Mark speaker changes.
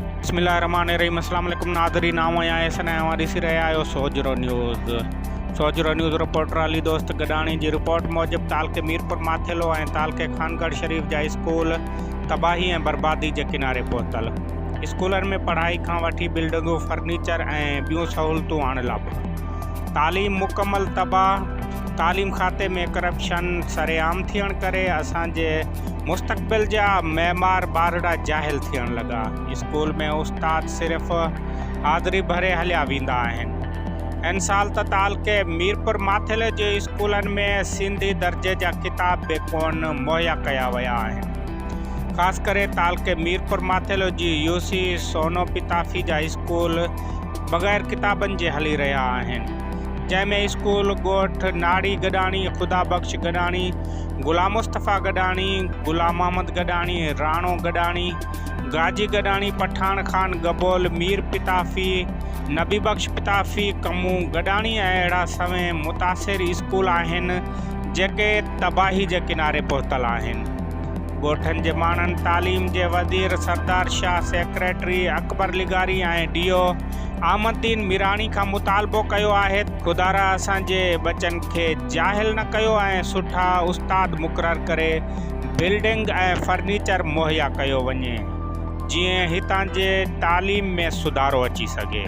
Speaker 1: بسم الله الرحمن الرحيم السلام عليڪم ناظرين آئون آهيان احسن ۽ اوهان ڏسي رهيا آهيو Sojhro news Sojhro news reporter Ali Dost Gadani جي رپورٽ موجب تعلقي ميرپور ماٿيلو ۽ تعلقي خانڳڙهه شريف جا اسڪول تباهي ۽ بربادي جي ڪناري پهتل اسڪولن ۾ پڙهائي کان وٺي بلڊنگون فرنيچر ۽ ٻيون سهولتون اڻلڀ تعليم مڪمل تباهه تعليم کاتي ۾ ڪرپشن سرعام ٿيڻ ڪري اسان جي مستقبل جا معمار ٻارڙا جاهل ٿيڻ لڳا. اسڪول ۾ استاد صرف حاضري ڀري هليا ويندا آهن. هن سال ته تعلقي ميرپور ماٿيلي جي اسڪولن ۾ سنڌي درجي جا ڪتاب به ڪونه مهيا ڪيا ويا آهن. خاص ڪري تعلقي ميرپور ماٿيلو جي يو سي سونو پتافي جا اسڪول بغير ڪتابن جي هلي رهيا آهن. جنهن ۾ اسڪول ڳوٺ ناڙي گڏاڻي، خدا بخش گڏاڻي، غلام مصطفيٰ گڏاڻي، غلام محمد گڏاڻي، راڻو گڏاڻي، گاجي گڏاڻي، پٺاڻ خان گبول، مير پتافي، نبي بخش پتافي، ڪمون گڏاڻي ۽ اهڙا سوين متاثر اسڪول آهن جيڪي تباهي جي ڪناري پهتل آهن. ڳوٺن جي ماڻهن تعليم جي وزير سردار شاهه، سيڪريٽري اڪبر لغاري ۽ ڊي او احمد دين ميراڻي کان مطالبو ڪيو آهي ته خدارا اسان جي ٻچن کي جاهل نه ڪيو ۽ سٺا استاد مقرر ڪري بلڊنگ ۽ فرنيچر مهيا ڪيو وڃي جيئن هتان جي تعليم ۾ سڌارو اچي سگهي.